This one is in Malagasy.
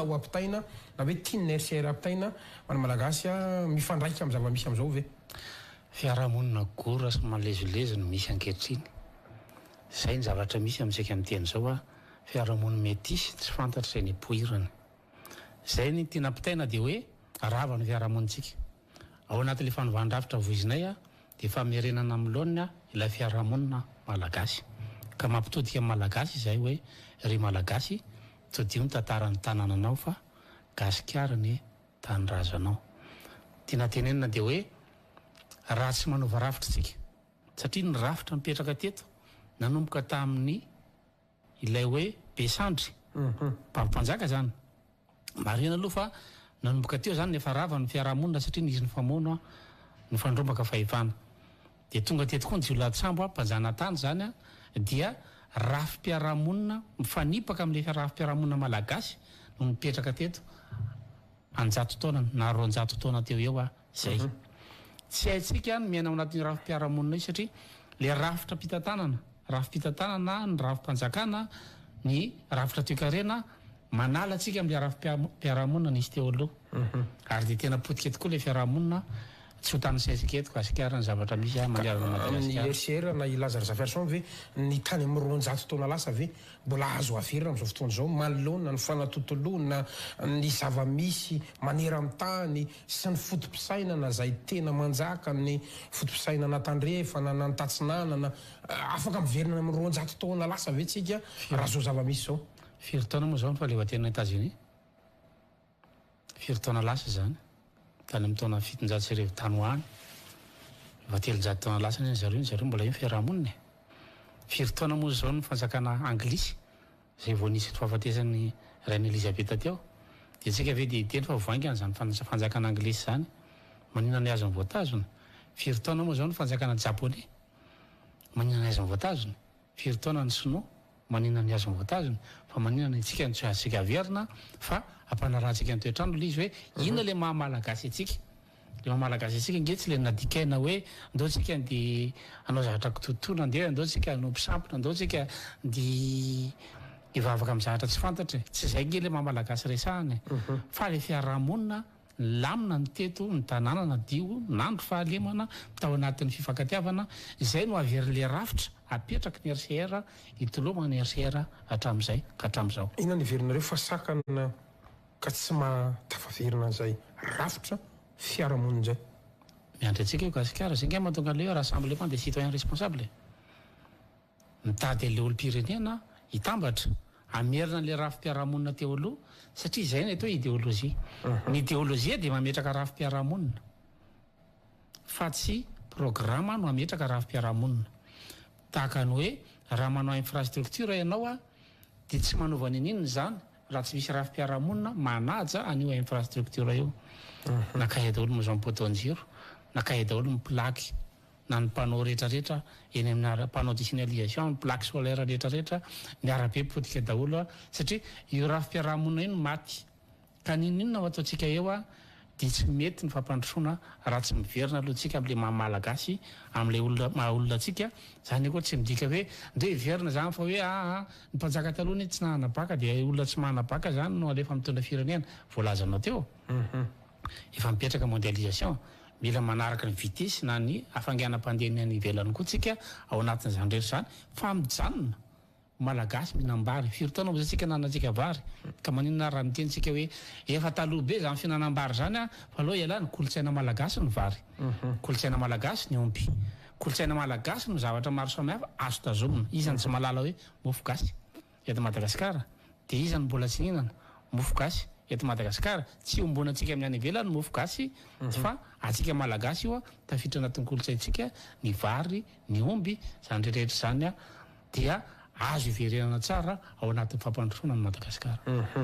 ho ampitaina na hoe tian'ny RCR ampitaina ho an'ny Malagasy mifandraika amin'ny zava-misy amin'izao ve? Fiarahamonina gora sy malezolezo no misy ankehitriny. Izay ny zavatra misy amintsika miteny izao a, fiarahamonina metisy tsy fantatra izay nipoirany. Izay ny tiana ampitaina dia hoe rava ny fiarahamonintsika. Ao anatin'ilay fanovan-drafitra voizinay a dia famerenana amin'ny laoniny ilay fiarahamonina malagasy. Ka mampitodika ny Malagasy izay hoe ry Malagasy todiho ny tantaran'ny tanànanao fa Gasikara anie tanindrazanao. Tiana tenenina dia hoe raha tsy manova rafitra isika satria ny rafitra nipetraka teto nanomboka tamin'ny ilay hoe Besandry, mpampanjaka izany. Marihina aloha fa nanomboka teo izany efa rava ny fiarahamonina satria nisy nifamono, nifandrombaka fahefana. Dia tonga teto koa ny jiolahin-tsambo, mpanjanatany izany, dia rafi-piarahamonina mifanipaka amin'ilay rafi-piarahamonina malagasy no nipetraka teto an-jato taonany na 200 taona teo eo izay. Tsy haintsika ny miaina ao anatin'io rafi-piarahamonina io satria ilay rafitra mpitantanana, rafi-pitantanana, ny rafi-panjakana, ny rafitra toekarena manala antsika amin'ilay rafi-piarahamonina nisy teo aloha. Ary dia tena potika tokoa ilay fiarahamonina, tsy ho tanisaintsika eto Gasikara ny zavatra misy manerana an'i Amin'ny Madagasikara. RCR na i Laza Razafiarison ve ny tany amin'ny 200 taona lasa ve mbola azo averina amin'izao fotoana izao manoloana ny fanatontoloana ny zava-misy maneran-tany sy ny foto-pisainana izay tena manjaka, ny foto-pisainana tandrefana na ny tatsinanana, afaka miverina any amin'ny 200 taona lasa ve tsika raha izao zava-misy izao? Firy taona moa izao ny fahaleovantenan'i Etazonia? Firy taona lasa izany? Tany amin'ny taona 1700 tany ho any. Efa 300 taona lasa anie zareo, zareo mbola eo ny fiarahamonina e. Firy taona moa izao ny fanjakana anglisy izay vao nisy fahafatesan'ny Reine Elizabeth teo? Dia tsika ve dia hiteny fa vao haingana izany fanjakana anglisy izany? Maninona ny azony voatazona? Firy taona moa izao ny fanjakana japoney? Maninona ny azony voatazona? Firy taona ny sinoa? Maninona ny azony voatazona? Fa maninona ny antsika no tsy azontsika averina fa ampanarahantsika ny toetr'andro ilay izy hoe inona ilay maha malagasy antsika? Ilay maha malagasy antsika ange tsy ilay nadikaina hoe ndao tsika ndeha hanao zavatra kitotoana, ndeha ndao tsika hanompo sampona, ndao tsika ndeha hivavaka amin'ny zavatra tsy fantatra e! Tsy izay ange ilay maha malagasy resahana e! Fa ilay fiarahamonina Nilamina ny teto, ny tanàna nadio, nandry fahalemana, tao anatin'ny fifankatiavana, izay no averin'ilay rafitra apetraky ny RCR hitolomana ny RCR hatramin'izay ka hatramin'izao. Inona no heverinareo fa sakana ka tsy maha tafaverina an'izay rafitra fiarahamonina izay? Miandry antsika io Gasikara, izay angaha mahatonga an'ilay hoe rassemblement des citoyens responsables e! Mitady an'ilay olom-pirenena hitambatra, hamerina an'ilay rafi-piarahamonina teo aloha, satria izay ny atao hoe ideolojia. Ny ideolojia dia mametraka rafi-piarahamonina, fa tsy programa no hametraka rafi-piarahamonina. Tahaka ny hoe raha manao infrastructure ianao dia tsy manova n'inon'inona izany raha tsy misy rafi-piarahamonina manaja an'io infrastructure io. Nankaiza daholo ny maison poteau-jiro, nankaiza daholo ny plaque. na ny panneau rehetra rehetra eny amin'ny ara panneau de signalisation, ny plaque solaire rehetra rehetra, ny arabe potika daholo a, satria io rafi-piarahamonina io no maty, ka n'inon'inona ho ataontsika eo a, dia tsy mety ny fampandrosoana raha tsy miverina aloha tsika amin'ilay maha malagasy, amin'ilay olona maha olona antsika, zany akory tsy midika hoe ndre hiverina zany fa hoe aa ny mpanjaka taloha anie tsy nahana baka dia olona tsy mahana baka zany no alefa mitondra firenena, voalazanao teo. Efa mipetraka mondialisation, mila manaraka ny vitesse na ny hafainganam-pandehan'ny any ivelany koa tsika ao anatin'izany rehetra izany fa mijanona ho Malagasy mihinam-bary. Firy taona moa izay tsika nanantsika vary? Ka maninona ary raha miteny tsika hoe efa taloha be izany fihinanam-bary izany an, fa aleo ialana, ny kolontsaina Malagasy ny vary, kolontsaina Malagasy ny omby, kolontsaina Malagasy no zavatra maro samihafa azo tazomina. Iza no tsy mahalala hoe mofo gasy? Eto Madagasikara dia iza no mbola tsy nihinana mofo gasy eto Madagasikara? Tsy iombonantsika amin'ny any ivelany ny mofo gasy fa antsika Malagasy io, tafiditra anatin'ny kolontsaintsika ny vary, ny omby, izany rehetra izany dia azo iverenana tsara ao anatin'ny fampandrosoana an'i Madagasikara.